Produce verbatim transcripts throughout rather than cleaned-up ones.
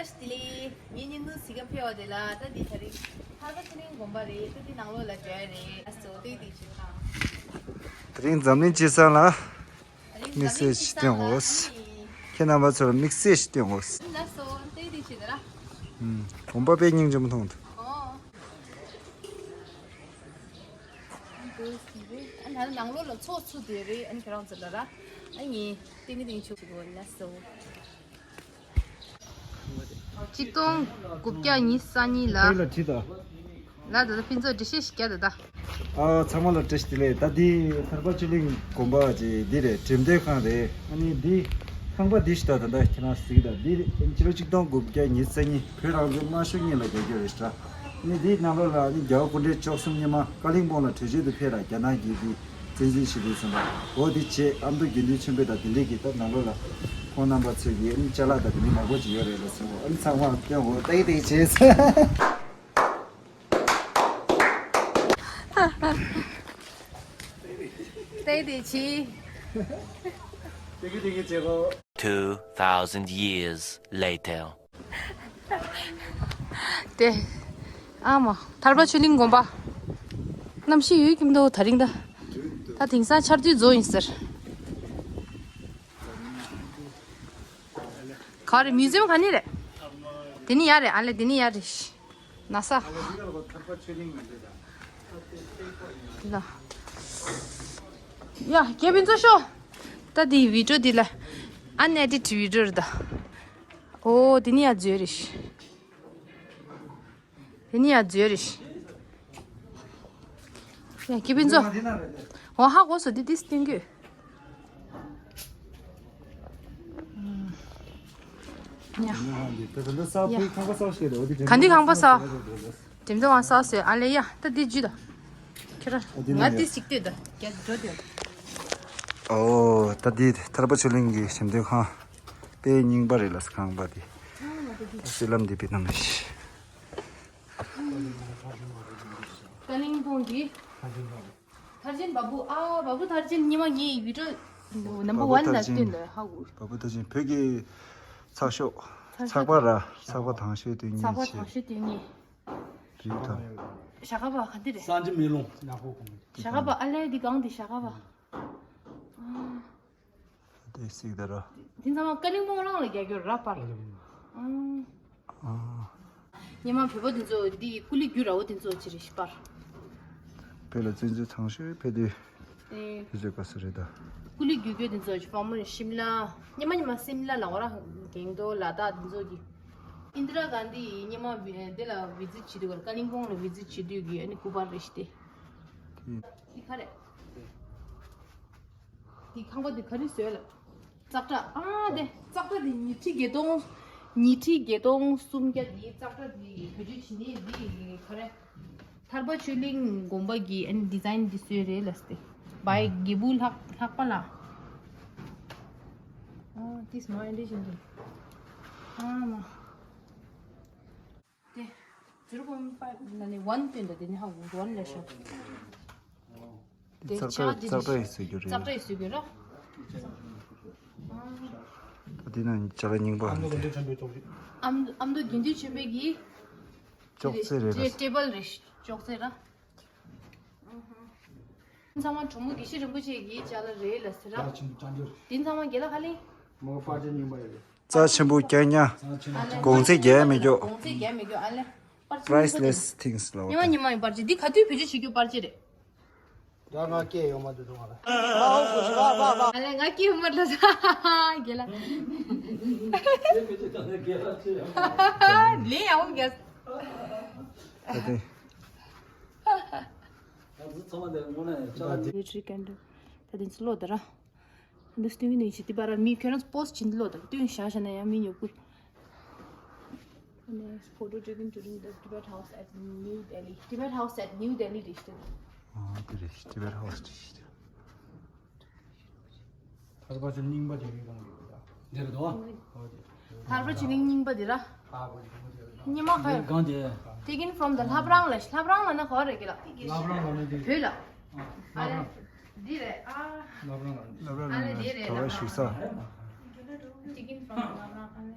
བཀྲ་ཤིས་བདེ་ལེགས། ངའི་སྙིང་ཐུང་གཟིགས་ག་ཕེབས་པ་དེ་ལ། ད་འདི་ད་རིང་ཐར་པ་ཚེ་རིང་དགོན་པ་རེད། ད་འདི་ནང་ལོགས་ལ་འགྲོ་ཡ་རེད། ལགས་སོ། ཏིག་ཏིག་བྱེད་དང་། དེ་རིང་འཛམ་གླིང་སྤྱི་བསང་ལ་དེ་རིང་དམིགས་བསལ་ཞིག་སྟོན་འོས། འཛམ་གླིང་སྤྱི་བསང་ལ་ཁྱེད་རྣམ་པ་ཚོར་དམིགས་བསལ་ཞིག་སྟོན་འོས། ལགས་སོ། ཏིག་ཏིག་བྱེད་དང་། ཨུམ། དགོན་པ་དཔེ་སྙིང་རྗེ་མོ་མཐོང་འདུག་ཨོ། ཨ་ནི་ད་ནང་ལོགས་ལ་ཚོགས་ཚུད་དེ་རེད། ཨ་ནི་ཁྱེད་རང་ཚོ་ལ་ར། ཨ་ནི་ཏིང་ངེ་ཏིང་ཆུ་ཞིག་འོ་ན་སོ། ཆིག་སྟོང་དགུ་བརྒྱ་ཉི་ཤུ་རྩ་གཉིས་ལ། ལ་ད་ལྟ་ཕུན་ཚོགས་འགྲེལ་བཤད་ཞིག་རྒྱག་ད་ད། ཨ་ཚང་མ་ལ་བཀྲ་ཤིས་བདེ་ལེགས། ད་འདི་ཐར་པ་ཆོས་གླིང་དགོན་པ་ཅེ་འདི་རེད། འགྲེམས་སྟོན་ཁང་རེད། ཨ་ནི་འདི་ཁང་པ་འདི་ཞིག་ད་ད་ད་ཁྱེད་རང་གཟིགས་ད། འདི་ཕྱི་ལོ་ཆིག་སྟོང་དགུ་བརྒྱ་ཉི་ཤུ་རྩ་གཉིས་བོད་རང་བཙན་དམར་ཤོག་སྔོན་ལ་རྒྱག་རྒྱུ་རེད་ཤག་ཨ་ནི་འདིའི་ནང་ལོགས་ལ་ཨ་ནི་རྒྱལ་བ་སྐུ་ཕྲེང་བཅུ་གསུམ་སྔོན་མ་ཀ་ལིང་པོང་ལ་གྲོས་ཆོད་དུ་ཕེབས་ལ། རྒྱ་ནག་གིས་འདི་བཙན་འཛུལ་བྱེད་དུས་ཙམ་པ་འོ་འདི་བྱས། ཨ་མདོ་དགེ་འདུན་ཆོས་འཕེལ་དང་དེ་འདྲས་ཀྱིས་ད་ནང་ལོགས་ལ་ཁོང་རྣམ་པ་ཚོས་ཀྱིས་ཨ་ནི་ཅ་ལག་དང་དེ་འདྲས་མང་པོ་ཅིག་ཡོད་རེད་ལ་ཟེར་བ། ཨ་ནི་ཚང་མ་སྟོན་འོ་ཏེ་ཏེ་བྱས། ཏེ་ཏེ་བྱས། ཏེ་གི་ཏེ་གི་བྱས་གོ། Two thousand years later. དེ། ཨ་མ། ཐར་པ་ཆོས་གླིང་དགོན་པ། གནམ་གཤིས་ཡོད་ཀྱི་མི་འདུག་ད་རིང་ད། ད་དེང་སང་ཆར་དུས་རྫོགས་ཡིན་ཟེར། ག་རེ་མིའུ་ཛིམ་ག་ནས་རེད། དེ་ནི་ཡ་རེད། ཨ་ལེ་དེ་ནི་ཡ་རེད། ན་ས། ལ། ཡ་སྐྱེ་བིན་ཚོ་ཤོ། ད་དེའི་བི་ཌིའོ་དེ་ལ། ཨན་ཨེ་ཌིཊ་བི་ཌིའོ་རེད་ད། ཨོ་དེ་ནི་ཡ་ཛོ་རེད། དེ་ནི་ཡ་ཛོ་རེད། ཡ་སྐྱེ་བིན་ཚོ། འོ་ཧ་གོ་སོ་དེ་དེ་སྟོན་གྱི། ཡ། ག་འདི་ཁང་པ་ས། འགྲེམས་སྟོན་ཁང་པ་ས། ཨ་ལེ་ཡ་ད་འདི་ཇུ་ད། ཁྱེད་རང་ང་འདི་ཞིག་ལྟོས་ད། རྒྱ་འགྲོ་དེ། ཨོ་ད་འདི་ཐར་པ་ཆོས་གླིང་གི་འགྲེམས་སྟོན་ཁང་། དཔེ་རྙིང་པ་རེད་ལ་ཁང་པ་འདི། ད་སེ་ལམ་འདི་དཔེ་གནམ་ཞིག་ཀ་ལིང་པོང་གི། ཐར་ཅན་བ་བུ། ཨ་བ་བུ་ཐར་ཅན་ཉི་མ་ངའི་བི་ཌིའོ་ནམ་བར་ཝན་ལ་བསྟན་ལ་ཧ་གོ། བ་བུ་ཐར་ཅན་བོད་ཀྱི་ཚགས་ཤོག་ཚགས་པ་ར་ཚགས་པ་དང་ཤོས་དེ་ཚགས་པ་ཉིད་དང་ཤོས་དེ་ཉིད། རིགས་དང་། ཞྭ་སྒབ་པ་ག་འདི་རེད། སངས་རྒྱས་མེ་ལོང་ནག་པོ་གོང་། ཞྭ་སྒབ་པ་ཨ་ལས་འདི་གང་འདི་ཞྭ་སྒབ་པ། དེ་གཟིགས་དང་ར། དེ་ཚང་མ་ཀ་ལིང་པོང་རང་ལ་རྒྱག་རྒྱུ་ར་པར། ཨང་། ཨང་། སྔོན་མ་བོད་པ་དེ་ཚོ་འདི་ཀུ་ལི་རྒྱུ་ར་བོ་དེ་ཚོ་ཅི་རེད་ཤི་པར། བོད་ལ་བཙན་འཛུལ་དང་ཤོས་ཕེབས་དུས། ཨེ། དེ་ཚོའི་སྐབས་སུ་རེད་ད། ཀུ་ལི་རྒྱུ་རྒྱུ་དེ་ཚོ་ཅི་པར་མོ་རེད་ཤིམ་ལ། སྔོན་མ་སྔོན་མ་སིམ་ལ་ལ་འོ་ར་གྷེང་ཏོག་ལ་དྭགས་དེ་ཚོ་གི། ཨིན་དི་ར་གྷན་དྷི་སྔོན་མ་བི་དེ་ལ་བི་ཛིཊ་བྱེད་དུས་ཀ་ལིང་པོང་ལ་བི་ཛིཊ་བྱེད་དུས་ཀྱི་ཨ་ནི་སྐུ་པར་རེད་ཤི་དེ། དེ་ག་རེད། དེ་ཁང་པ་དེ་ག་རེ་བཟོས་ལ། ཙག་སྒྲ་ཨ་དེ་ཙག་སྒྲ་དེ་ཉི་ཁྲི་བརྒྱད་སྟོང་། ཉི་ཁྲི་བརྒྱད་སྟོང་སུམ་བརྒྱ་དེ་ཙག་སྒྲ་དེ་བེད་སྤྱོད་བྱེད་ནི་དེ་ག་རེ། ཐར་པ་ཆོས་གླིང་དགོན་པ་གི་ཨ་ནི་ཌི་ཛའིན་འདི་བཟོས་རེད་ལ་སྟེ། བའི་རྒྱལ་པོ་ལྷག་ལྷག་པ་ལ། ཨ་ཏིས་མ་ཨེ་འདྲ་བཞིན་དུ། ཨ་མ། དེ། ཛི་རོ་པོའིན་ཕའིབ་ན་ནི་ཝན་སྟོན་ད་དེ་ནི་ཧ་གོ་ཝན་ལས་ཤོག་དེ་ཙག་སྒྲ་ཙག་སྒྲ་ཡིས་བཟོས་རྒྱུ་རེད། ཙག་སྒྲ་ཡིས་བཟོས་རྒྱུ་ར། ད་དེ་ན་ཅ་ལག་རྙིང་པ་འདི། ཨ་མདོ་དགེ་འདུན་ཆོས་འཕེལ་གྱི། ཅོག་ཙེ་རེད་ར། ཊེ་བལ་རེད་ཅོག་ཙེ་ར། ཚང་མ་གྲོ་མོ་དགེ་བཤེས་རིན་པོ་ཆེ་གི་ཅ་ལག་རེད་ལ་ཟེར་ར། དེ་ཚང་མ་རྒན་ལགས་ཧ་ལས། མོ་པར་ཆས་རྙིང་པ་ཡོད་རེད། རྩ་ཆེན་པོ་རྐྱང་རྐྱང་། གོང་ཚད་རྒྱལ་མི་འགྱོ། གོང་ཚད་རྒྱལ་མི་འགྱོ་ཨ་ལེ། པར་ཆས་རྙིང་པ་རེད། Priceless things ལ། ཉི་མ་ཉི་མ་ཡི་པར་ཆས་འདི་ག་དུས་བེད་སྤྱོད་བྱེད་རྒྱུ་པར་ཆས་རེད། ད་ང་སྐད་ཡོང་མ་འདུག་ང་ལ། ཨ་ལེ་ང་སྐད་ཡོང་མ་འདུག་རྒན་ལགས། ལེ་ཡང་རྒན། ད་དེ། Electric candle. ད་དེ་ཚོ་ལོ་ད་ར། འདི་སྟོན་གྱི་ནས་ཅི་ཏི་པ་ར་མི་ཁྱོད་རང་པོ་སི་ཊི་བྱིན་ལོ་དང་སྟོན་བཞག་བཞག་ན་ཡང་མི་ཉོ་ཀུ། Photo taken during the Tibet House at New Delhi. Tibet House at New Delhi རེད་ཤི། ཨ་དེ་རེད། Tibet House རེད་ཤི། ཐར་པ་ཆོས་རྙིང་པ་དེ་རིང་གང་གི་རེད། འདིར་འདུག་ཨ། ཐར་པ་ཆོས་རྙིང་པ་འདི་ར། ཉི་མ་ཁ་ཡོད། Taken from the ལྷབ་རང་ལ་ལྷབ་རང་ལ་ན་ག་རེ་གི་ལ། ལྷབ་རང་ལ་ནི་འདི། བོད་ལ། ཨ་ལེ། འདི་རེད་ཨ། ལྷབ་རང་ལ་ནི། ལྷབ་རང་ལ་ཨ་ལེ་འདི་རེད་ལྷབ་རང་། Taken from the ལྷབ་རང་ཨ་ལེ།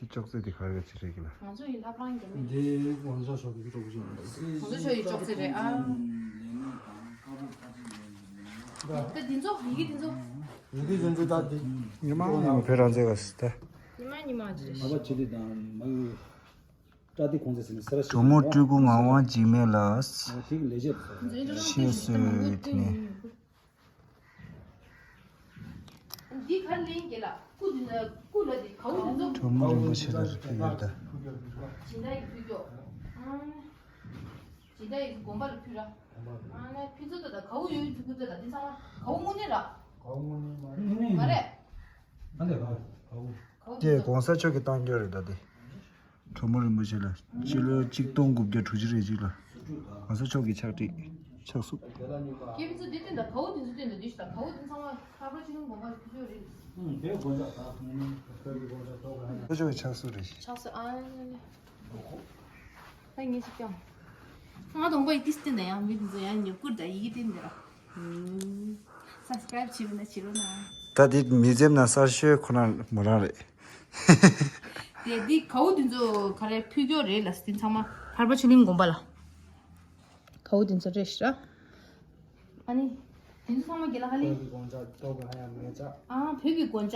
དེ་ཅོག་ཙེ་དེ་ག་རེ་ཅི་རེད་ཀྱི་ལ། ང་ཚོ་ཡི་ལྷ་ཕྲང་རྒྱ་མི། འདི་ཝང་ཚ་ཤོག་གི་ཅོག་ཙེ་རེད། ཝང་ཚ་ཤོག་ཡི་ཅོག་ཙེ་རེད་ཨ། ད་འདི་ཚོ་ཡི་གེ་འདི་ཚོ། ཡི་གེ་འདི་ཚོ་ད་འདི། ཉི་མ་ཉི་མ་བོད་རང་བཙན་ག་སི་ད། ཉི་མ་ཉི་མ་ཅི་རེད། ཨ་བ་ཅི་རེད་དང་མ་ཡི། བཀྲ་ཏི་གོང་ཚེ་ཟེར་ནས་སེ་ར་ཞིག་གྲོ་མོ་སྤྲུལ་སྐུ་ངག་དབང་འཇིགས་མེད་ལགས། ཨ་ཐིག་ལེ་བྱེད་ཚོ། ཆེད་གསོལ་དེ་ནས། འདི་གར་ལེན་གྱི་ལ་སྐུ་འདི་ན་སྐུ་ལ་འདི་གའུ་འདི་ཚོ། གྲོ་མོ་རིན་པོ་ཆེ་ལ་ཕུལ་ཡོད་ད། སྦྱིན་བདག་གི་ཕུལ་ཀྱོག་སྦྱིན་བདག་གི་དགོན་པ་ལ་ཕུལ་ར། ཨ་ནི་ཕུལ་ཚོ་ད་ད་གའུ་ཡོད་ཡོད་ཚོ་ཕུལ་ཚོ་ད་འདི་ཚང་མ་གའུ་དངོས་གནས་ར། གའུ་དངོས་གནས་མ་རེད། མ་རེད། ཨ་ལས་གའུ་གའུ། དེ་གོང་ས་མཆོག་གི་བཏང་རྒྱུ་རེད་ད་དེ། གྲོ་མོ་རིན་པོ་ཆེ་ལ་སྤྱི་ལོ་གཅིག་སྟོང་དགུ་བརྒྱ་དྲུག་ཅུ་རེ་གཅིག་ལ་གོང་ས་མཆོག་གི་ཕྱག་བྲིས་ཕྱག་སྲུབ། སྐྱེས་བུ་ཚོ་འདི་སྟེང་དང་གའུ་འདི་ཚོ་སྟེང་དང་འདི་ཞིག་དང་གའུ་འདི་ཚང་མ་ལྷག་པར་ཆེ་ཆུང་དགོན་པ་ལ་ཕུལ་ཆོག་རེད། ཨུམ་དེ་དགོན་པ་དང་ཁོང་ནི་བོད་ཀྱི་དགོན་པ་ཐོག་ག་ཁོང་ཚོ་གི་ཕྱག་སྲུབ་རེད། ཕྱག་སྲུབ་ཨ་ནི་ད་ངས་ཅིག་ཀྱང་ང་དང་པོ་ཡི་ཏིས་སྟེང་དང་ཡང་མི་འདི་ཚོ་ཡང་ཉོ་བཀུར་དང་ཡི་གེ་སྟེང་དེ་ར། སབ་སི་ཀ་རེབ་བྱེད་རུ་ན་བྱེད་རུ་ན། ད་དེ་མི་འཛེམ་ན་གསར་ཤོས་ཁོ་ན་མོ་རང་རེད། དེ་འདི་གའུ་འདི་ཚོ་ག་རེ་ཕུལ་རྒྱུ་རེད་ལ་སྟེ་ཚང་མ་ཐར་པ་ཆོས་གླིང་དགོན་པ་ལ། གའུ་འདི་ཚོ་རེད་ཤི་ར། ཨ་ནི་འདི་ཚོ་ཚང་མ་དགེ་ལགས་ཧ་ལེ། བོད་ཀྱི་དགོན་ཆ་ཏོག་ག་ཧ་ཡང་མེད་ཆ། ཨ་བོད་ཀྱི་དགོན་ཆ།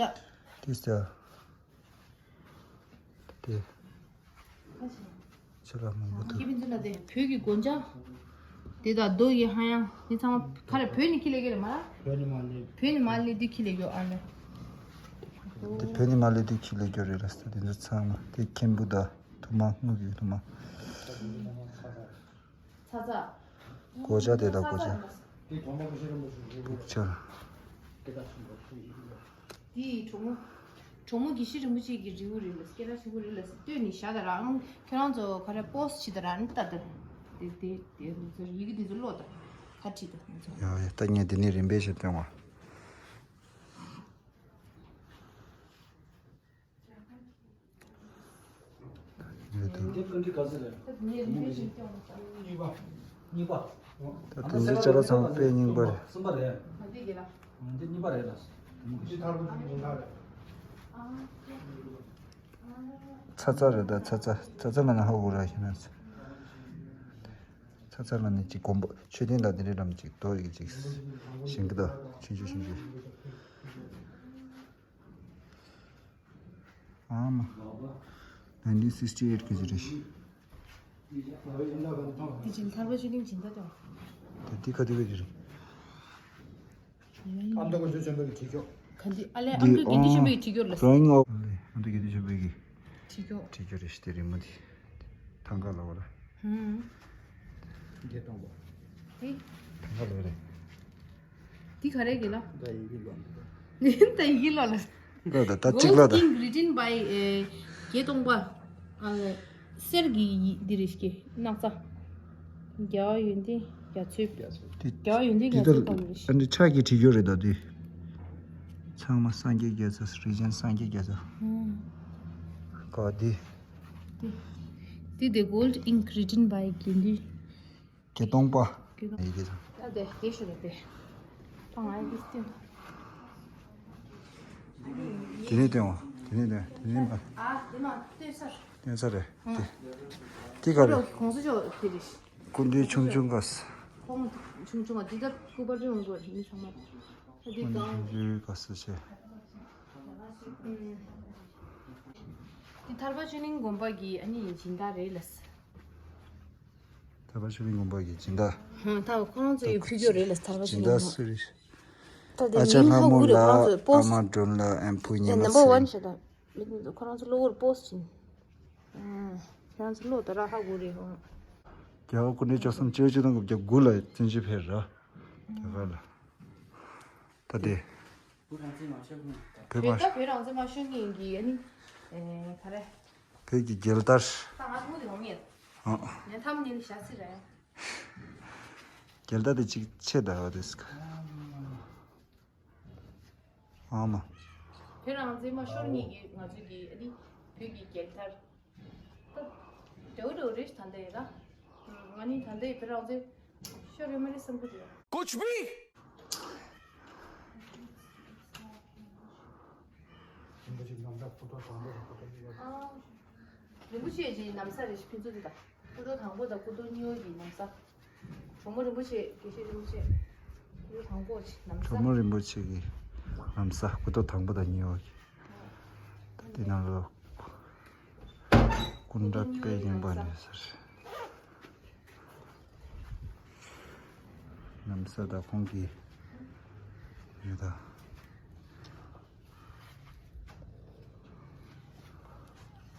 དེ་ས། དེ། ཁ་ཤས། ཆེ་ལ་མང་པོ་འདུག་སྐྱེ་བིན་ཚུལ་ལ་དེ་བོད་ཀྱི་དགོན་ཆ། དེ་དང་རྡོ་ཡི་ཧ་ཡང་འདི་ཚང་མ་ག་རེ་བོད་ནས་ཁྱི་ལས་ཀྱི་རེད་མ་ར། བོད་ནས་མ་ལས། བོད་ནས་མ་ལས་དུས་ཁྱི་ལས་ཀྱི་ཨ་ལས། དེ་བོད་ནས་མ་ལས་དུས་ཁྱི་ལས་ཀྱི་རེད་ལ་ས་དེ་ཚོ་ཚང་མ་དེ་ཁེམ་བུ་དང་ཐུ་མ་དངུལ་གྱི་ཐུ་མ། ཚ་ཚ། གོ་ཆ་དེ་དང་གོ་ཆ། ཚ་ཚ་རེད་མ། དེ་གྲོང་པ་ཀུ་ཤ་རིན་པོ་ཆེ་རེད། ཕིག་ཆར། སྐད་གྲགས་ཆེན་པོ་ཞིག་ཡིན་པ། དེ་གྲོང་མོ། གྲོང་མོ་དགེ་བཤེས་རིན་པོ་ཆེ་གི་རི་བོ་རེད་ལ་སྐད་གྲགས་ཆེན་པོ་རེད་ལ་ལྟོས་ནས་བཞག་ད་རང་ཁྱོད་རང་ཚོ་ག་རེ་པོ་སི་ཊི་བྱེད་ད་རང་ལྟ་ད། དེ་དེ་དེ་ཚོ་ཡི་གེ་དེ་ཚོ་ཀློག་ད། ཁ་བྲིས་ད་ང་ཚོ། ཡ་ཡ་ད་ངས་འདི་ནས་རིམ་པས་བྱེད་སྟོན་བ། ཡོད་དོ། འདི་ཀུན་གྲི་ག་ཚོད་རེད། གཉིས་པ། གཉིས་པ། ད་དེ་ཚོ་ཅ་ལག་ཚང་མ་དཔེ་རྙིང་པ་རེད། གསུམ་པ་རེད། འདི་གཉིས་པ་རེད་ལ། འདི་ཐར་པ་ཆོས་གླིང་དགོན་པ་རེད། ཚ་ཚ་རེད་ད་ཚ་ཚ་ཚ་ཚ་ལ་ན་ཧ་གོ་ར་ཤི་ན། ཚ་ཚ་ལ་ནི་ཅིག་དགོན་པ་མཆོད་རྟེན་དང་དེ་འདྲའི་ལམ་ཅིག་རྡོ་ཡི་ཅིག་ཞིང་གི་ད་ཆུང་ཆུང་ཆུང་ཆུང་། ཨ་མ། nineteen sixty eight གི་ཅི་རེད། དེ་ཅིག་ཐར་པ་ཆོས་གླིང་སྦྱིན་བདག་དང་། དེ་དེ་ག་དེ་ག་ཅི་རེད། ཨ་མདོ་དཀོན་མཆོག་ཆེན་པོ་གི་བྲིས་ཁྱོག་ག་འདི་ཨ་ལས་ཨ་མདོ་དགེ་འདུན་ཆེན་པོའི་བྲིས་ཁྱོག་ལ། drawing of ཨ་ལས་ཨ་མདོ་དགེ་འདུན་ཆེན་པོའི་གི་བྲིས་ཁྱོག་བྲིས་ཁྱོག་རེད་ཤི་དེ་རིང་མོ་དེ། ཐང་ག་ལ་བ་ལ། ཧུམ། བརྒྱད་སྟོང་པ། དེ། ཐང་ག་ལ་རེད། འདི་ག་རེ་གི་ལ། ད་ཡི་གེ་ལོ། ད་ཡི་གེ་ལོ་ལ། ལོ་ད་ད་གཅིག་ལོ་ད། Gold ink written by བརྒྱད་སྟོང་པ། གསེར་གྱི་ཡི་འདི་རེད་ཀྱི་སྣག་ཚ། རྒྱལ་བ་ཡོན་ཏན་རྒྱ་མཚོའི། དེ་རྒྱལ་བ་ཡོན་ཏན་རྒྱ་མཚོའི་ད་ཨ་ནི་ཕྱག་གིས་བྲིས་ཡོད་རེད་ད་དེ། ཚང་མ་སངས་རྒྱས་རྒྱ་མཚོ་རིགས་ཅན་སངས་རྒྱས་རྒྱ་མཚོ། ཧུམ། ག་དེ། དེ་དེ་gold ink written by དགེ་འདུན། བརྒྱད་སྟོང་པ། ཡི་གེ་དང་། ད་དེ་དེ་ཞུ་རེད་དེ། ད་ང་ཡི་སྟེང་། དེ་ནས་སྟོན་བ། དེ་ནས་སྟོན། དེ་ནས་མ། ཨ་དེ་མ་སྟོན་ས། སྟོན་ས་རེད་དེ། དེ་ག་རེད། གོང་ས་མཆོག་དེ་རེད། སྐུ་མདུན་ཆུང་ཆུང་ག་ས། ཁོང་ཆུང་ཆུང་བ་འདི་ལྟར་སྐུ་པར་ཅུང་དགོས་མི་ཚང་མ། ད་དེ་སྐུ་མདུན་གང་། ཆུང་ཆུང་ག་ས་ཆེ། ཨུམ། འདི་ཐར་པ་ཆོས་གླིང་དགོན་པ་གི་ཨ་ནི་སྦྱིན་བདག་རེད་ལ། ཐར་པ་ཆོས་གླིང་དགོན་པ་གི་སྦྱིན་བདག་ཧུང་། ད་ཁོ་རང་ཚོ་ཡི་ཕུལ་རྒྱུ་རེད་ལ་ཐར་པ་ཆོས་སྦྱིན་བདག་གླིང་སུ་རེད། ད་དེ་ཨ་ཅག་མིང་ལྷ་ཧ་མོ་གོ་རེད་ལ་ཁོ་རང་ཚོ་ཨ་པོ་སི་མ་སྒྲོན་ལ་ཨེམ་ཕུ་ཉི་མ་ནམ་བར་ཝན་སི་ཤ་ད་མི་ཁོ་རང་ཚོ་གློ་བུར་པོ་སི་ཊི་བྱིན། ཁོ་རང་ཚོ་གློ་ད་ར་ཧ་གོ་རེད་ཧོ། རྒྱལ་བ་སྐུ་ཕྲེང་བཅུ་གསུམ་སྤྱི་ལོ་ཆིག་སྟོང་དགུ་བརྒྱ་དགུ་ལ་བཙན་བྱོལ་ཕེབས་ར། རྒྱ་གར་ལ། ད་དེ། བོད་པ། བོད་རང་བཙན་མ་ཤོར་ངེས་ཀྱི་ཨ་ནི། ཨེ་ག་རེ། བོད་ཀྱི་རྒྱལ་དར། ད་ང་ཐུག་དེ་ངོ་མ་ཡིན། ཨ། ངས་ཐམ་ནེལ་བཞག་སྲིད་རེད། རྒྱལ་དར་དེ་གཅིག་ཆེ་ད་བ་དེ་སི་ཀ་ཨ་མ། བོད་རང་བཙན་མ་ཤོར་ངེས་ཀྱི་ང་ཚོ་གི་ཨ་ནི་བོད་ཀྱི་རྒྱལ་དར། ད་འདྲ་བོ་འདྲ་བོ་རེད་ད་ལྟ་ཡིན་ད། ང་ནི་ད་ལྟ་ཡི་བོད་རང་བཙན་ཤོར་ཡོད་མ་རེད་བསམ་གི་འདུག་ཀུཆ་བྷི། རིན་པོ་ཆེ་ནམ་ཟླ་སྐུ་ཐོག་དང་པོ་དང་སྐུ་ཐོག་གཉིས་པ། ཨ། རིན་པོ་ཆེ་གི་ན་བཟའ་རེད། ཕུན་ཚོགས་འདི་དང་སྐུ་ཐོག་དང་པོ་དང་སྐུ་ཐོག་གཉིས་པ་གི་ན་བཟའ། གྲོགས་མོ་རིན་པོ་ཆེ། དགེ་བཤེས་རིན་པོ་ཆེ། སྐུ་ཐོག་དང་པོ་གི་ན་བཟའ། གྲོགས་མོ་རིན་པོ་ཆེ་གི་ན་བཟའ། སྐུ་ཐོག་དང་པོ་དང་གཉིས་པ་གི། ད་འདི་ནང་ལོ། སྐུ་འདྲ་དཔེ་རྙིང་པ་ནས་ཟེར། ན་བཟའ་དང་ཁོང་གི་ཡོད་ད།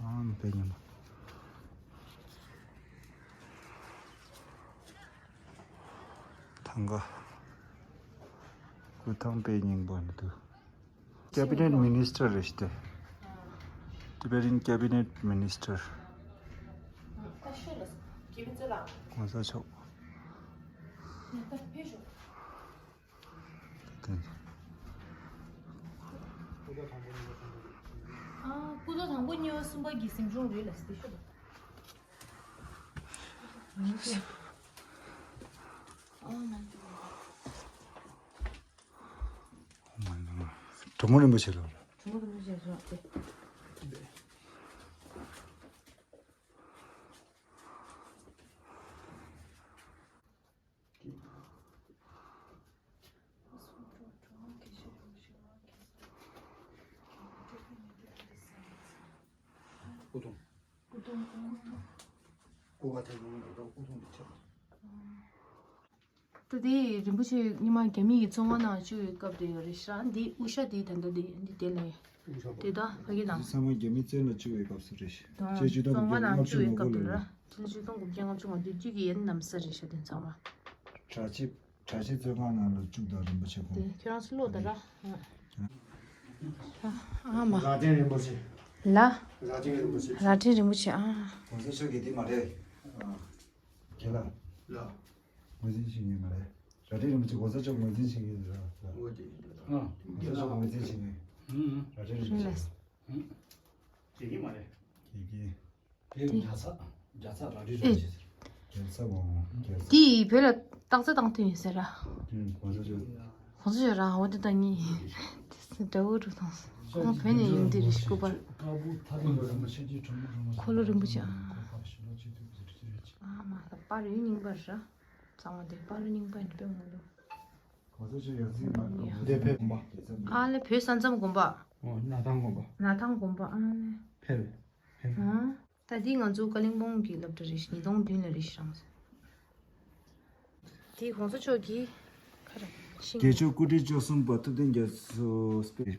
ཨང་དཔེ་རྙིང་པ། ཐང་ག། སྐུ་ཐང་དཔེ་རྙིང་པ་ནས་འདུག Cabinet Minister རེད་ཤག་སྟེ། Tibetan Cabinet Minister། གོང་ས་མཆོག་དེ། ཨ། སྐུ་ཐོག་དང་པོ་གཉིས་པ་གསུམ་པ་གི་གཟིམ་ཆུང་རེད་ལ་སྟེ་ཤོད། གྲོགས་མོ་རིན་པོ་ཆེ་ལ། གྲོགས་མོ་རིན་པོ་ཆེ་ལ་སྟེ། ད་དེ་རིན་པོ་ཆེ་སྔོན་མ་རྒྱ་མི་ཡི་བཙོན་ཁང་ནང་བཅུག་པའི་སྐབས་དེ་ཡོད་རེད་ཤག་འདི་དབུ་ཞྭ་དེ་ད་ལྟ་དེ་འདི་དེ་ལ་ཡོད། དེ་ད་ཕ་གི་དང་། ཚང་མ་རྒྱ་མི་བཙོན་ལ་བཅུག་པའི་སྐབས་སུ་རེད་ཤག་དང་བཙོན་ཁང་ནང་བཅུག་པའི་སྐབས་དེ་ར། ཕྱི་ལོ་ཆིག་སྟོང་དགུ་བརྒྱ་ལྔ་བཅུ་ང་བདུན་དུས་ཀྱི་ཡན་ན་བཟའ་རེད་ཤག་དེ་ཚང་མ། གྲྭ་ཆས། གྲྭ་ཆས་བཙོན་ཁང་ནང་ལ་བཅུག་དང་རིན་པོ་ཆེ་ཁོང་། དེ་ཁྱོད་རང་ཚོ་ཀློག་ད་ར། ཨ་མ། རྭ་སྒྲེང་རིན་པོ་ཆེ། ལ། རྭ་སྒྲེང་རིན་པོ་ཆེ། རྭ་སྒྲེང་རིན་པོ་ཆེ་ཨ། གོང་ས་མཆོག་གི་དེ་མ་རེད། ཨ། རྒན་ལགས། ལགས། ངོས་འཛིན་བྱེད་མཁན་མ་རེད། རྭ་སྒྲེང་རིན་པོ་ཆེ་གོང་ས་མཆོག་ངོས་འཛིན་བྱེད་མཁན་རེད་ལ། འོ་དེ། ཨ། གོང་ས་མཆོག་ངོས་འཛིན་བྱེད་མཁན། ཨ། རྭ་སྒྲེང་རིན་པོ་ཆེ། རེད་ལགས། དགེ་རྒན་མ་རེད། དགེ་རྒན། དེ་རྒྱལ་ཚ། རྒྱལ་ཚ་རྭ་སྒྲེང་རིན་པོ་ཆེ་ཟེར། རྒྱལ་ཚ་བ། རྒྱལ་ཚ། དེ་ཡིས་བོད་ལ་སྟག་རྩེ་བཏང་དུས་ཡིན་ཟེར་ར། དེ་གོང་ས་མཆོག་གོང་ས་མཆོག་རང་འོ་དེ་ད་ངས་དེ་དགྲ་བོ་རུ་བཏང་སོང་། ཁོང་བོད་ནས་ཡོང་དུས་རེད་ཤག་སྐུ་པར། འཁོར་ལོ་རིན་པོ་ཆེ་ཨ། ཨ་མ་ད་པར་ཡུན་རྙིང་པ་རེད་ར། གཙང་མ་དེ་པར་རྙིང་པ་ཡིན་དཔེ་ངོ་ལོ། གོང་ས་མཆོག་ཡར་འཛིན་མ་འདས་ཕེབས་དགོན་པ། ཨ་ལེ་བོད་ས་མཚམས་དགོན་པ། ཨོ་སྣར་ཐང་དགོན་པ། སྣར་ཐང་དགོན་པ་ཨ་ལེ། ཕེབས། ཕེབས། ཨ། ད་འདི་ང་ཚོ་ཀ་ལིང་པོང་གི་སློབ་གྲྭ་རེད་ཤག་ཉིས་སྟོང་བདུན་ལ་རེད་ཤག་རང་། དེ་གོང་ས་མཆོག་གི་ཁ་ར་ཤིང་། རྒྱལ་མཆོག་སྐུ་ཕྲེང་བཅུ་གསུམ་པ་ཐུབ་བསྟན་རྒྱ་མཚོ་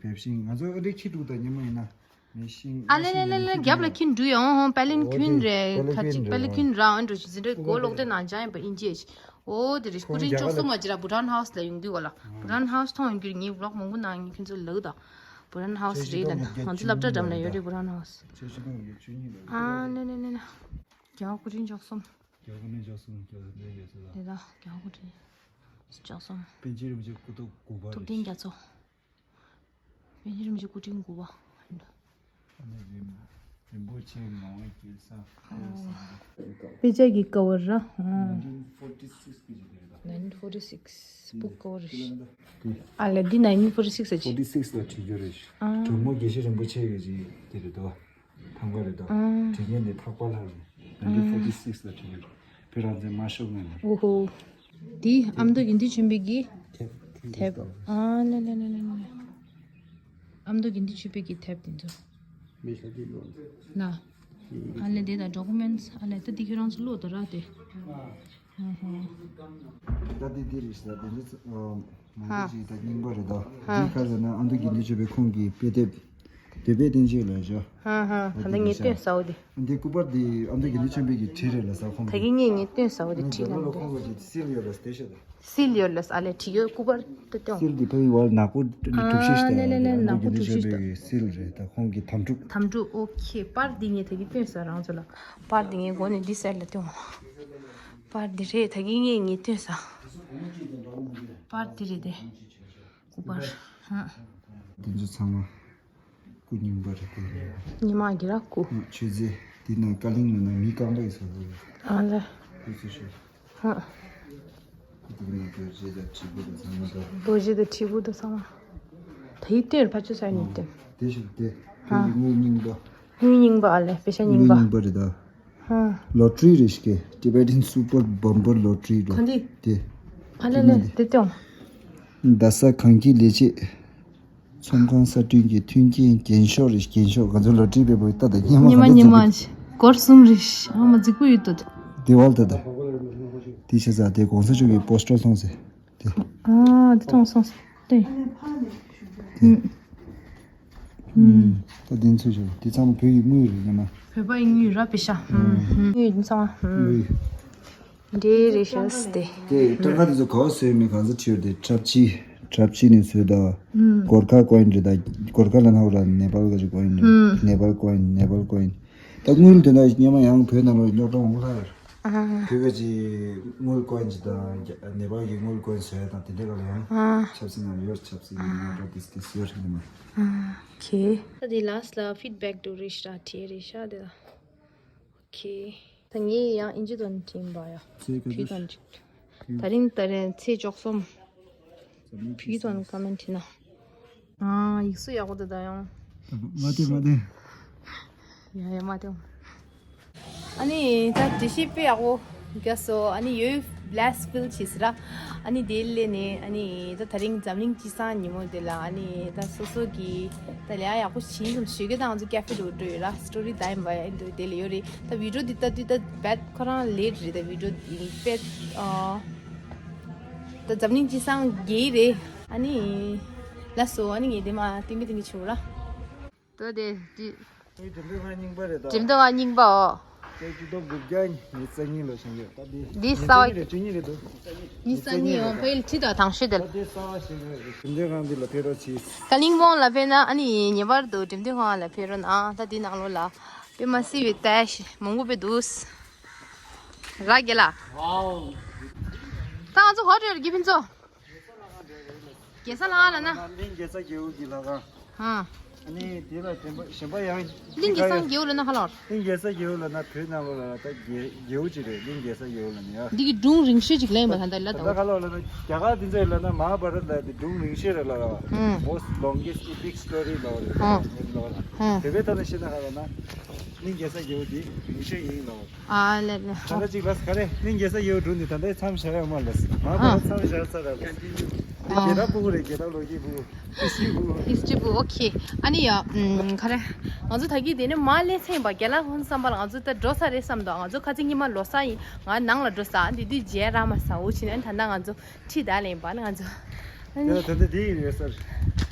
ཕེབས་ཤིང་། ང་ཚོ་ཨ་འདྲའི་ཁྱི་འདུག་ད་ཉི་མ་ཡིན་ན་མི་ཤིང་ཨ་ལེ་ལེ་ལེ་ལེ་རྒྱབ་ལ་ཁྱི་འདུག་ཡོང་ཧོང་པེ་ལིན་ཁྱུན་རེད། ཁ་ཅིག་པེ་ལིན་ཁྱུན་རང་ཨ་འགྲོ་ཞིག་འཛིན་གྲྭའི་སྒོ་ལོག་སྟེ་ནང་འཇང་ཡིན་པ་ཨིན་ཅེ། ཨོ་དེ་རེད། སྐུ་ཕྲེང་བཅུ་གསུམ་པ་ཅི་ར་བྷུ་ཊན་ཧའུ་སི་ལ་ཡོང་དུས་ག་ལ་བྷུ་ཊན་ཧའུ་སི་མཐོང་ཡོང་རྒྱུ་རེད། ངས་བི་ལོག་མང་པོ་ནང་ངས་ཁྱོད་ཚོ་ལབ་ད། བྷུ་ཊན་ཧའུ་སི་རེད་ལ་ང་ཚོ་སློབ་གྲྭ་འགྲམ་ལ་ཡོད་རེད་བྷུ་ཊན་ཧའུ་སི། ཨ་ནེ་ནེ་ནེ་ནེ། རྒྱལ་བ་སྐུ་ཕྲེང་བཅུ་གསུམ། རྒྱལ་བ་སྐུ་ཕྲེང་བཅུ་གསུམ་རྒྱལ་བ་སྐུ་ཕྲེང་བཅུ་གསུམ། དེ་ད་རྒྱལ་བ་སྐུ་ཕྲེང་བཅུ་གསུམ། པཎ་ཆེན་རིན་པོ་ཆེ་སྐུ་ཐོག་དགུ་པ་ཐུབ་བསྟན་རྒྱ་མཚོ། པཎ་ཆེན་རིན་པོ་ཆེ་སྐུ་ཕྲེང་དགུ་པ། ཨ་ནི་རིན་རིན་པོ་ཆེ་ངག་དབང་རྒྱལ་ས་ཕ་ཡུལ་ས། དཔེ་ཆ་གི་ཀ་བར་ར། nineteen forty six གི་ཇི་དེ་རེད། nineteen forty six book cover རེད། ཨ་ལ་འདི་nineteen forty six ཨ་ཅི། forty six ལ་བྲིས་རྒྱུ་རེད། ཨ། གྲོགས་མོ་དགེ་བཤེས་རིན་པོ་ཆེ་གི་ཇི་དེ་རེད་དོ། ཐང་ག་རེད་དོ། ཨ། བྲིས་མཁན་དེ་འཕགས་པ་ལྷ་རེད། nineteen forty six ལ་བྲིས་རྒྱུ་རེད། བོད་རང་བཙན་མ་ཤོར་སྔོན་ལ་རེད། ཨོ་ཧོ། འདི་ཨ་མདོ་དགེ་འདུན་ཆོས་འཕེལ་གྱི་དེབ་དེབ་དེབ་དེབ། ཨ་ལེ་ལེ་ལེ་ལེ་ལེ། ཨ་མདོ་དགེ་འདུན་ཆོས་འཕེལ་གྱི་དེབ་དེ་ཚོ། མི་ཤ་དེ་ལོ། ན། ཨ་ལེ་དེ་དང་ཌོ་ཀུ་མེན་ཊི་ཨ་ལེ་ད་འདི་ཁྱོད་རང་ཚོ་ཀློག་ད་ར་དེ། ཨ་ཧོ། ད་དེ་དེ་རེད་ཤག་དེ་འདི་ཚོ། མང་པོ་ཅིག་ད་རྙིང་པ་རེད་དོ། ཧ། འདི་ག་ཟེར་ན་ཨ་མདོ་དགེ་འདུན་ཆོས་འཕེལ་ཁོང་གི་དཔེ་དེབ། འདོད་པའི་བསྟན་བཅོས་ལ་བཞག་ཧ་ཧ། ད་ལྟ་ངས་བཏོན་ས་འོ་དེ། འདི་སྐུ་པར་འདི་ཨ་མདོ་དགེ་འདུན་ཆོས་འཕེལ་གྱི་བྲིས་རེད་ལ་ས་ཁོང་ད་གིན་ངས་ངས་བཏོན་ས་འོ་དེ་བྲིས་ལ་འདི་ལ་ཁོང་ཚོ་གི་སིལ་ཡོད་ལ་དེ་ཤོད་ད། སིལ་ཡོད་ལ་ཨ་ལས་བྲིས་ཡོད་སྐུ་པར་དེ་བཏོན། སིལ་འདི་ཕ་གི་བར་ནག་པོ་གྲུ་བཞི་ཞིག་ཨ་ལས་ལས་ལས་ནག་པོ་གྲུ་བཞི་ཞིག་ད་སིལ་རེད་ད་ཁོང་གི་དམ་ཕྲུག་དམ་ཕྲུག་ཨོ་ཁེ། པར་འདི་ངས་ད་གིན་བཏོན་ས་རང་ཚོ་ལ། པར་འདི་ངས་མགོ་ནས་འདི་སེར་ལ་བཏོན། པར་འདི་རེད་ད་གིན་ངས་ངས་བཏོན་ས། པར་འདི་རེད་དེ། སྐུ་པར། ཧ། དེ་ཚོ་ཚང་མ་སྐུ་རྙིང་པ་རེད་དེ། ཉི་མ་གི་ར་སྐུ། མཆོད་རྫས་དེ་ནང་ཀ་གླིང་ལ་ན་མི་རྐང་པ་ཡི་བཟོ་བ་རེད། ཨ་ལ། སྐུ་ཚེ་ཧྲིལ། ཧ། སྐུ་དེ་ནས་རྡོ་རྗེ་དང་དྲིལ་བུ་དང་ཚང་མ་འདྲ། རྡོ་རྗེ་དང་དྲིལ་བུ་དང་ཚང་མ། ད་ཡིག་སྟེར་ཕ་ཆུ་ས་ནི་སྟེར། དེ་ཞིག་དེ། ཨ། དེ་ཡི་དངུལ་རྙིང་པ། དངུལ་རྙིང་པ་ཨ་ལེ་པེ་ཤ་རྙིང་པ། དངུལ་རྙིང་པ་རེད་ད། ཨ། ལོ་ཊ་རི་རེད་ཤག Tibetan Super Bumper Lottery འགྲོ། ག་འདི། དེ། ཨ་ལེ་ལེ་དེ་སྟེར། རྡ་ས་གངས་སྐྱིད་ལས་བྱེད། ཚོང་ཁང་གསར་སྐྲུན་གྱི་མཐུན་རྐྱེན་རྒྱན་ཤོག་རེད། རྒྱན་ཤོག་ང་ཚོ་ལོ་ཊ་རི་པེ་པར་ལྟ་དང་སྙེ་མ་ཉི་མ་ག་ཚོད་ཉི་མ་འདུག་སྒོར་གསུམ་རེད། ཨ་མ་རྫིག་པོ་ཡོད་དོ། དེ་བལ་ད་ད། དེ་ཤ་ཚ་དེ་གོང་ས་མཆོག་གི་པོ་སི་ཊར་མཐོང་ཟེར། དེ། ཨ་དེ་མཐོང་སོང་ཟེར། དེ། དེ། ཨུམ། ཨུམ། ད་དེ་ཚོ་ཞུ་དེ་ཚང་མ་བོད་ཀྱི་དངུལ་རེད་ཉི་མ། བོད་པ་ཡི་དངུལ་ར་པེ་ཤ། ཨུམ། དངུལ་དེ་ཚང་མ། ཨུམ། དངུལ། འདྲེ་རེ་ཤོར་སྟེ། དེ་སྤྲང་ཁ་དེ་ཚོ་ག་བ་བཟོས་མིན་གང་ཚ་ཁྲིར་དེ་འཁྲབ་ཆི། འཁྲབ་ཆི་ནས་བཟོས་ད། ཨུམ། གོར་ཁ་ཀོ་ཡིན་རེད་ད། གོར་ཁ་ལ་ན་ཧོ་ར་ནེ་པཱལ་ག་ཅིག་ཀོ་ཡིན་རེད། ཨུམ། ནེ་པཱལ་ཀོ་ཡིན་ནེ་པཱལ་ཀོ་ཡིན། ད་དངུལ་དེ་འདྲ་སྙེ་མ་ཡང་བོད་ནང་ལ་རྙོག་དྲ་འོང་ལ་ཡོད། ཨ། བོད་པ་ཅིག་དངུལ་ཀོ་ཡིན་ཅིག་དང་ནེ་པཱལ་གྱི་དངུལ་ཀོ་ཡིན་བཟོས་དང་དེ་འདྲ་ག་ལ་ཡང་ཨ། ཆབ་སྲིད་ནང་ཡོད་ཆབ་སྲིད་ནང་ཡོད་འགྲོ་དེ་དེ་ཡོད་རེད་མ། ཨ། ཁེ། ད་དེ་ལ་སི་ལ་ཕིཌ་བེག་དུ་རེ་ཤ་ཁྲིར་རེ་ཤ་དེ་ལ། ཁེ། ད་ངས་ཡང་ཨིན་ཇི་དོན་དྲན་པ་ཡ། ཚེ་ག་བུ་ཚོད། དོན་ཅིག་ད་རིང་ད་རིང་ཚེ་བཅུ་གསུམ། བུ་དོན་ཀ་མེན་དྲི་ན། ཨ་ཡིག་གཟུགས་ཡག་པོ་འདུག་ད་ཡང་། མ་བལྟས་མ་བལྟས། ཡ་ཡ་མ་བལྟས། ཨ་ནི་ད་འགྲེལ་བཤད་དཔེ་ཡག་པོ་རྒྱག་སོ། ཨ་ནི་ཡོད་བི་ལེ་སི་ཕིལ་བྱས་སི་ར། ཨ་ནི་དེ་ལས་ནས་ཨ་ནི་ད་ད་རིང་འཛམ་གླིང་སྤྱི་བསང་ཉིན་མོ་དེ་ལ་ཨ་ནི་ད་སོ་སོ་གི་ད་ལས་ཡག་པོ་བྱིན་སོང་ཞུ་གི་ད་ང་ཚོ་ཀེ་ཧྥེ་འགྲོ་འགྲོ་ཡོད་ར། སི་ཊོ་རི་ད་ཡིན་པ་ཡིན་འདུག་དེ་ལ་ཡོད་རེད། ད་བི་ཌི་ཡོ་འདི་ལྟ་དུས་ད་བེད་ཁོ་རང་ལེ་ཊི་རེད། ད་བི་ཌི་ཡོ་འདི་དཔེ་ཨ་ད་འཛམ་གླིང་སྤྱི་བསང་རྒྱལ་རེད། ཨ་ནི་ལགས་སོ། ཨ་ནི་ངས་དེ་མ་ཏིང་གི་ཏིང་གི་བྱུང་ར། ད་དེ་དེ་འགྲིམ་འགྲུལ་ཁང་རྙིང་པ་རེད་ད། འགྲིམ་འགྲུལ་ཁང་རྙིང་པའོ། ད་སྤྱི་ལོ་དགུ་བརྒྱ་ཉི་ཤུ་རྩ་གཉིས་ལོ་ཞིག་ཡོད་ད་འདི། འདི་གསར་བ། ཉི་ཤུ་རྩ་གཉིས་རེད་བཅུ་གཉིས་རེད་འདུག་ཉི་ཤུ་རྩ་གཉིས་འོང་བའི་ཁྲི་དང་དང་ཤོས་དེ། ད་འདི་གསར་བ་ཞིག་རེད། འགྲིམ་འགྲུལ་ཁང་འདི་ལ་ཕེབས་རོགས་གྱིས། ཀ་ལིང་པོང་ལ་ཕེབས་ན་ཨ་ནི་ངེས་པར་དུ་འགྲིམ་འགྲུལ་ཁང་ལ་ཕེབས་རོགས་གནང་། ད་འདི་ནང་ལོགས་ལ་དཔེ་མ་སྲིད་པའི་ཏའི་ཤི་མང་པོ་དཔེ་འདུག་ར་རྒྱལ་ལ། ཝའོ། ད་ང་ཚོ་ཧོ་ཊེལ་གྱི་ཕན་ཚོ། རྒྱལ་ས་ལ་ཨ་ལ་ན། གླིང་རྒྱལ་ས་རྒྱལ་པོ་གི་ལ་ཁང་། ཨ། ཨ་ནི་དེ་ལ་གཞན་པ་གཞན་པ་ཡང་། གླིང་རྒྱལ་ས་རྒྱལ་པོ་ལ་ན་ཧ་ལོར། གླིང་རྒྱལ་ས་རྒྱལ་པོ་ལ་ན་བོད་ནང་ལོ་ལ་ད་རྒྱལ་རྒྱལ་པོ་ཅིག་རེད། གླིང་རྒྱལ་ས་རྒྱལ་པོ་ལ་ན་ཡ། འདི་གི་སྒྲུང་རིང་ཤོས་ཅིག་ལེན་པ་ད་ལྟ་ལ་ད་ད་ཧ་ལོར་ལ་ན་རྒྱ་གར་འདི་ཚོ་ལ་ན་མ་ཧཱ་བྷ་རཏ་ལ་དེ་སྒྲུང་རིང་ཤོས་རེད་ལ་ར། ཨང་། Most longest epic story ལ་རེད་ཨང་། ལ་ར། ཨང་། དེ་བས་ད་ན་ཤེས་ན་ཧ་ལ་ན་གླིང་རྒྱལ་ས་རྒྱལ་པོ་དེ་རིང་ཤོས་ཡིན་ལ། ཨ་ལེ་ལེ། ད་ལྟ་གཅིག་ལ་ག་རེ་གླིང་རྒྱལ་ས་ཡོད་འགྲོ་འདི་ད་ལྟའི་མཚམས་བཞག་ཡོད་མ་ལས་མ་ཨ་པ་མཚམས་བཞག་ཚར་ར། རྒྱལ་དར་ཕྲུ་གུ་རེད། རྒྱལ་དར་ལོ་རྒྱུས་ཕྲུ་གུ་ཧིས་ཊི་རི་ཕྲུ་གུ། ཧིས་ཊི་རི་ཕྲུ་གུ། ཨོ་ཁེ། ཨ་ནི་ཡ་ཨམ་ག་རེ་ང་ཚོ་ད་གི་དེ་ནས་མ་ལས་ཚན་པ་རྒྱལ་ལ་ཧོན་བསམ་པ་ལ་ང་ཚོ་ད་འགྲོ་ས་རེད་བསམ་འདུག་ང་ཚོ་ཁ་ཚིག་ཉི་མ་ལོ་ས་ཡིན། ང་ནང་ལ་འགྲོ་ས་འདི་དུས་རྗེས་ར་མ་ས་འུ་ཕྱིན་ཨ་ནི་ད་ལྟ་ང་ཚོ་ཁྲིད་ད་ལེན་པ་ནི་ང་ཚོ་ཨ་ནི། ཡ་ད་ལྟ་དེ་ཡིན་རེད་ས་རེད།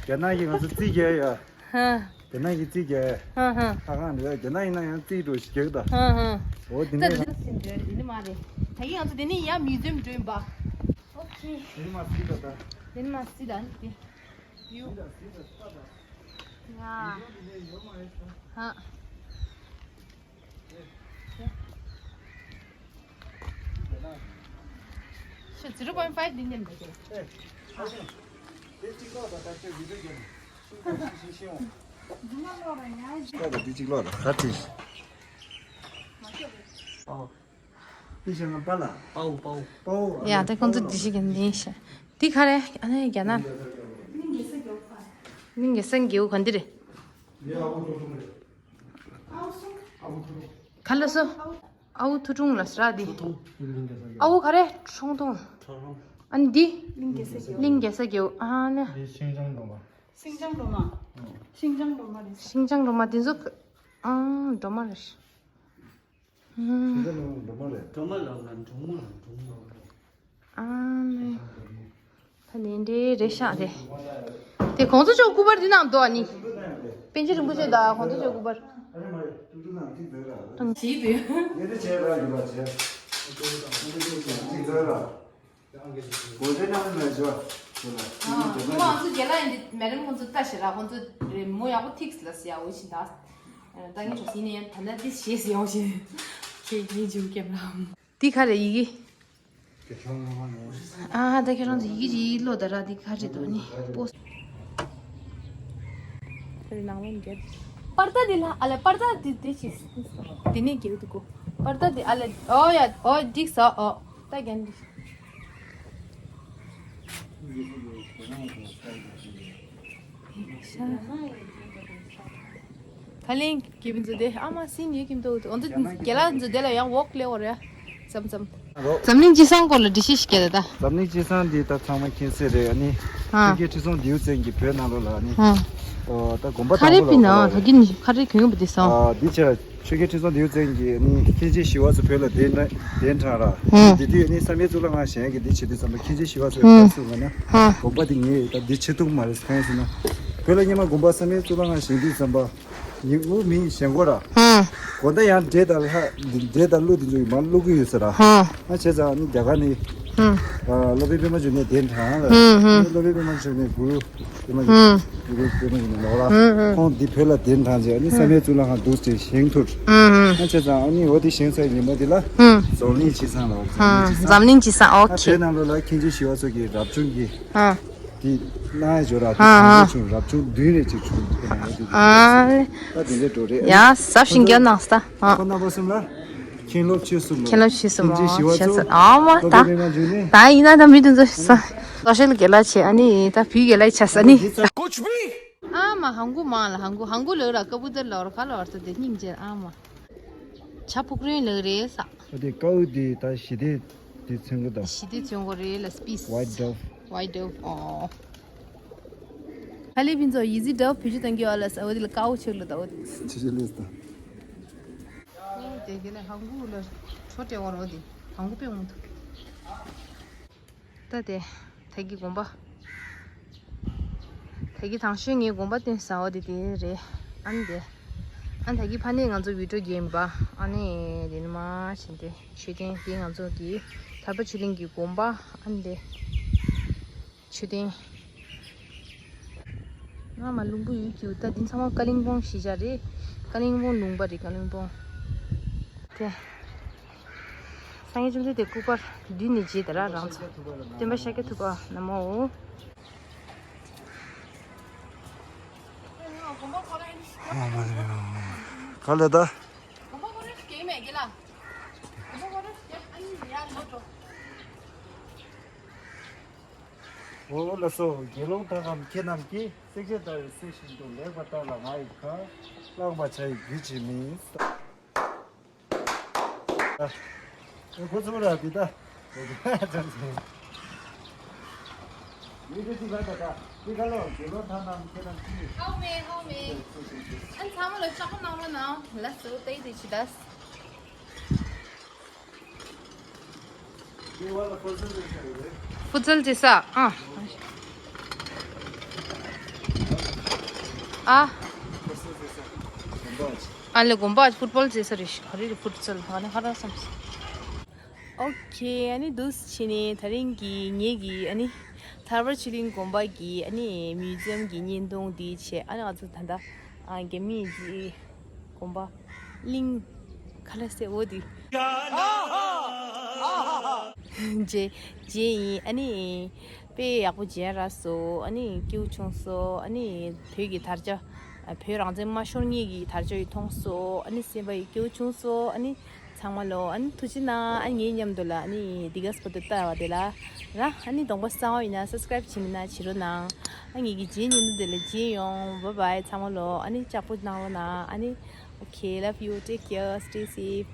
རྒྱ་ནག་གིས་ང་ཚོ་རྩིས་རྒྱག་ཡ། ཧ། དེ་ན་ཡི་རྩིས་རྒྱག་ཧ་ཧ། ཧ་གང་རེད། དེ་ན་ཡིན་ན་ཡང་རྩིས་འགྲོ་ཞིག་རྒྱག་ད། ཧ་ཧ། འོ་དེ་ད་ནས་དེ་ནི་མ་རེད། ད་གིན་ང་ཚོ་དེ་ནས་ཡ་མིའུ་ཛི་ཡམ་འགྲོ་ཡིན་པ། ཨོ་ཁེ། དེ་ནི་མ་སྲིད་ད་ད། དེ་ནི་མ་སྲིད་ད་དེ། ཡུ། སྲིད་ད་སྲིད་ད་ད། ཡ། ཡོ་མ་ཡོད་ད། ཧ། ཤ་zero point five འདི་ཉམས་ད་ཁྱེད། ཨེ། ཨ་ཤ། དེ་གཅིག་ལོག་ད་ད་ཁྱོད་བི་ཌིའོ་རྒྱབ། ཤིང་ཁ་ཤིང་ཤིང་ཤིང་འོང་། འདི་མ་ལོག་ར་ཡ། ལོག་ད་འདི་གཅིག་ལོག་ད་ག་དྲིས། མ་ཤོག་གི། ཨོ། དེ་བཞིན་ང་པ་ལ། པའོ་པའོ། པའོ། ཡ་ད་ཁོང་ཚོ་འདི་ཞིག་གི་འདི་ཤ། འདི་ག་རེ་ཨ་ནི་རྒྱ་ནག་གླིང་རྒྱལ་སྲས་རྒྱལ་པོ་ག་རེ། གླིང་རྒྱལ་སྲས་རྒྱལ་པོ་ག་འདི་རེད། ག་ལ་སོ། ཨ་བུ་ཐུ་ཀྲུང་ལ་སྲ་དེ། ཨ་བུ་ག་རེ་ཁྲོང་ཐུང་། ཨ་ནི་འདི། གླིང་རྒྱལ་སྲས་རྒྱལ་པོ། ཨ་ནི། འདི་ཤིང་ཅང་སྒྲོལ་མ། ཤིང་ཅང་སྒྲོལ་མ། ཤིང་ཅང་སྒྲོལ་མ་རེད། ཤིང་ཅང་སྒྲོལ་མ་འདི་ཚོ། ཨང་སྒྲོལ་མ་རེད། ཤིང་ཅང་སྒྲོལ་མ་རེད། སྒྲོལ་མ་ལ་ལ་འབྲོང་མོ་ལ་འབྲོང་མོ་ལ། ཨ་ནི། ད་ནི་འདྲེ་རེ་ཤག་རེ། དེ་གོང་ས་མཆོག་སྐུ་པར་འདི་ནང་འདུག་ཨ་ནི། པཎ་ཆེན་རིན་པོ་ཆེ་དང་གོང་ས་མཆོག་སྐུ་པར། བྱིས་པའི། ཁྱིམ་མ་ང་ཚོ་རྒྱལ་ལ་ཡིན་དེ་མེ་རི་མོ་ཁོང་ཚོ་ལྟ་ཞེ་ར་ཁོང་ཚོ་རི་མོ་ཡག་པོ་ཐིག་ལ་ཟེར་ཡག་འོ་ཞིག་ད། ད་ངས་གྲོགས་ཡིན་ནའི་ད་ལྟ་འདི་ཞེས་ཟེར་ཡག་འོ་ཞིག་ཁྱེད་ངས་འཇིགས་སྐྱེམ་ལ། འདི་ག་རེ་ཡི་གེ། ཨ་ད་ཁྱེད་རང་ཚོ་ཡི་གེ་ཅིག་ཀློག་ད་ར་འདི་ག་རེ་འདུག་ནི་པོ། ད་འདི་ནང་ལོགས་འགྱེལ། པར་ད་འདི་ལ་ཨ་ལེ་པར་ད་འདི་འདི་ཅི། འདི་ནས་འགྱེལ་འདུག་གོ། པར་ད་འདི་ཨ་ལེ་ཨོ་ཡ་ཨོ་འགྲིག་སོ་ཨོ། ད་རྒྱན་འདི། ཁ་ལེན་གྱི་མི་ཚོ་དེ་ཨ་མ་སིན་ཡོད་ཀྱི་མི་འདུག་འོན་ཏེ་རྒན་ལགས་ཚོ་དེ་ལ་ཡང་འོག་སླེབས་པ་རེད། ཙམ་ཙམ། འཛམ་གླིང་སྤྱི་བསང་སྐོར་ལ་འགྲེལ་བཤད་ཞིག་རྒྱག་ད། འཛམ་གླིང་སྤྱི་བསང་འདི་ད་ཚང་མ་མཁྱེན་གསལ་རེད། ཨ་ནི་ཨ། ཆོས་རྒྱལ་ཁྲི་སྲོང་ལྡེའུ་བཙན་གྱིས་བོད་ནང་ལོགས་ལ་ཨ་ནི་ཨ། ཨོ་ད་དགོན་པ་ཁ་རེ་དང་པོ་པི་ན་ལ་ད་གིན་ཁ་རེ་གྱོན་པ་དེ་སོང་། ཨ་འདི་ཆེ་ཆོས་རྒྱལ་ཁྲི་སྲོང་ལྡེའུ་བཙན་གྱིས་ཨ་ནི་མཁན་ཆེན་ཞི་བ་འཚོ་བོད་ལ་གདན་དྲངས་གདན་དྲངས་ར། ཨ་དེ་དུས་ཨ་ནི་བསམ་ཡས་གཙུག་ལག་ཁང་བཞེངས་ཀྱི་འདི་བྱེད་དུས་ཙམ་པ་མཁན་ཆེན་ཞི་བ་འཚོས་ཨ་གསུངས་པ་ན། ཨ་དགོན་པ་འདི་ངས་ད་འདི་བྱེད་ཐུབ་མ་རེད། གང་ཡིན་ཟེར་ན་བོད་ལ་སྔོན་མ་དགོན་པ་བསམ་ཡས་གཙུག་ལག་ཁང་བཞེངས་དུས་ཙམ་པ། ཉིན་གུང་མི་ཞེན་ཁོག་ར། ཧ། དགོང་དག་ཡང་འདྲེ་དང་ལྷ། འདྲེ་དང་ཀླུ་དེ་ཚོ་ཡི་མར་ཀླུ་གི་ཡོད་ས་ར། ཧ། ཨ་བྱས་ཙང་ནི་རྒྱ་གར་ནི། ཧ། ཨ་སློབ་དཔོན་པད་མ་འབྱུང་གནས་གདན་དྲངས་ལ། ཧ་ཧ། ཨ་ནི་སློབ་དཔོན་པད་མ་འབྱུང་གནས་གུ་རུ། པད་མ་འབྱུང་། ཧ། གུ་རུ་པད་མ་འབྱུང་གནས་ལོག་ལ། ཧ་ཧ། ཁོང་འདི་བོད་ལ་གདན་དྲངས་རྗེས་ཨ་ནི་ཧ། བསམ་ཡས་གཙུག་ལག་ཁང་འདུག་ཅེས་བཞེངས་ཐུབ། ཧ་ཧ། ཨ་བྱས་ཙང་ཨ་ནི་འོ་དེ་བཞེངས་ས་ཡི་ཉིན་མོ་དེ་ལ། ཧ། འཛམ་གླིང་སྤྱི་བསང་ལ། ཧ། འཛམ་གླིང་སྤྱི་བསང་། ཨོ་ཨ་ཁེ། བོད་ནང་ལོགས་ལ་མཁན་ཆེན་ཞི་བ་འཚོ་གི་རབ་བྱུང་གི། ཧ། དེ་གནང་ཡ་འབྱོར་ར། དེ་ཧ་ཧ། དང་པོ་བྱུང་རབ་བྱུང་བདུན་རེ་ཅིག་བྱུང་། དེ་ནང་ཡོད་དེ། ཨ་ལེ། ད་དེ་འདྲའི་འགྲོ་རེད། ཡ་ཟབ་ཞིང་རྒྱ་ནག་སྟ། ཨ། ཁོ་རྣམ་པ་གསུམ་ལ་མཁན་སློབ་ཆོས་གསུམ་མོ། མཁན་སློབ་ཆོས་གསུམ་མོ། མཁན་ཆེན་ཞི་བ་འཚོ། ཨ་མ་ད། སློབ་དཔོན་པད་མ་འབྱུང་གནས། ད་ཡིན་ན་ད་མི་དེ་ཚོ་ས། ལོ་ཤེལ་དགེ་ལགས་བྱས་ཨ་ནི་ད་བུའི་དགེ་ལགས་བྱས་ཨ་ནི། ཨ་མ་ཧང་གུ་མང་ལ་ཧང་གུ་ཧང་གུ་ལོ་ར་ཀ་བུ་ཏར་ལོ་ར་ཁ་ལོ་བར་དུ་དེ་སྙིང་རྗེ་ཨ་མ། བྱ་ཕུག་རོན་ལོ་རེད་ས། ཨ་དེ་ཀའུ་དེ་ད་ཞི་བདེ། དེ་ཚོན་གི་དང་། ཞི་བདེ་ཚོན་གི་རེད་ལ་སྤིས། White dove། White dove། ཨོ། ཧ་ལེ་ཕིན་ཚོ་ཡི་ཟི་ཌོབ་བེད་སྤྱོད་གཏོང་གི་ཡོད་ལ་ས། འོ་དེ་ལ་ཀའུ་ཆེག་ལ་ད་འོ་དེ། ཆི་ཆི་ལེས་ད། ཨོ་དེ་གི་ལ་ཧང་གུ་ལ་ཚོ་ཏྲེ་བར་འོ་དེ་ཧང་གུ་པེ་འོང་ཐུག་ད་དེ་ད་གི་དགོན་པ། ད་གི་དང་ཤོས་ངའི་དགོན་པ་བསྟན་ས་འོ་དེ་དེ་རེད། ཨ་ནི་དེ། ཨ་ནི་ད་གི་ཕ་ནས་ང་ཚོ་བི་ཌིའོ་རྒྱག་ཡིན་པ། ཨ་ནི་དེ་ནི་མ་བྱེད་དེ། མཆོད་རྟེན་དེ་ང་ཚོ་གི་ཐར་པ་ཆོས་གླིང་གི་དགོན་པ། ཨ་ནི་དེ། མཆོད་རྟེན། ང་མ་ལུང་པ་ཡུལ་གྱི་ད་འདི་ཚང་མ་ཀ་ལིང་པོང་གཞིས་ཆགས་རེད། ཀ་ལིང་པོང་ལུང་པ་རེད། ཀ་ལིང་པོང་། དེ། སངས་རྒྱས་བཅོམ་ལྡན་འདས་སྐུ་པར་བསྡུས་ནས་བརྗེད་དེ་ར་རང་ཚོ། སྟོན་པ་ཤཱཀྱ་ཐུབ་པ་ན་མོ། ག་ལེ་ད། འོ་ལགས་སོ། དགེ་སློང་དག་གམ་ཁྱེད་རྣམས་ཀྱིས། བསྲེག་བཅད་ལྟ་བུའི་གསེར་བཞིན་དུ། ལེགས་པར་བརྟགས་ལ་ང་ཡི་བཀའ། བླངས་པ་བྱ་ཡི་རྒྱུད་བྱེད་མིན། ཨ། ཁོ་ཚོ་ར་འདི་ད། མི་དེ་ཅི་ལ་ད་ད། འདི་ག་ལོ་དགེ་སློང་དག་རྣམས་ཁྱེད་རྣམས་ཀྱིས། ཧའོ་མེ་ཧའོ་མེ། ཨན་ཚང་མ་ལ་ལྕགས་པོ་གནང་རོགས་གནང་། ལགས་སོ་ཏེ་དེ་ཅི་ད། ཕུ་ཚལ་ཅི་ས། ཨ། ཨ། ཨ་ལེ་དགོན་པ་ཕུཊ་བོལ་ཅི་ས་རེད། ག་རེ་རེད་ཕུ་ཚལ་ཧ་ནི་ཧ་ར་སམ། ཨོ་ཁེ། ཨ་ནི་འདུག་བྱས་ནས་ད་རིང་གི་ངེད་ཀྱི་ཨ་ནི་ཐར་པ་ཆོས་གླིང་དགོན་པ་གི་ཨ་ནི་མིའུ་ཛི་ཡམ་གྱི་བརྙན་ཐུང་འདི་བྱས། ཨ་ནི་ང་ཚོ་ད་ལྟ་ཨ་རྒྱ་མིའི་གི་དགོན་པ་གླིང་ག་ལ་ཟེར་འོ་དེ་མཇལ་མཇལ་ཡིན། ཨ་ནི་དཔེ་ཡག་པོ་མཇལ་རག་སོང་། ཨ་ནི་སྐྱིད་པོ་བྱུང་སོང་། ཨ་ནི་བོད་ཀྱི་དར་ཆ། བོད་རང་བཙན་མ་ཤོར་སྔོན་གྱི་དར་ཆ་ཡི་མཐོང་སོང་། ཨ་ནི་སེམས་པ་ཡི་སྐྱིད་པོ་བྱུང་སོང་། ཨ་ནི་ཚང་མ་ལོ་ཨ་ནི་ཐུགས་རྗེ་གནང་། ཨ་ངའི་མཉམ་དུ་ལ་ཨ་ནི་འདི་ག་སྤོ་ཏོ་ལྟ་བ་དེ་ལ་ར། ཨ་ནི་གདོང་པ་གསང་བ་ཡིན་ན་སབ་སི་ཀ་རེབ་བྱེད་མི་ན་བྱེད་རོགས་གནང་། ཨ་ངེད་ཀྱི་རྗེས་ཉིན་དུ་དེ་ལ་མཇལ་ཡོང་། བྷའི་བྷའི། ཚང་མ་ལོ་ཨ་ནི་ལྕགས་པོ་གནང་རོགས་གནང་། ཨ་ནི་okay, love you, take care, stay safe.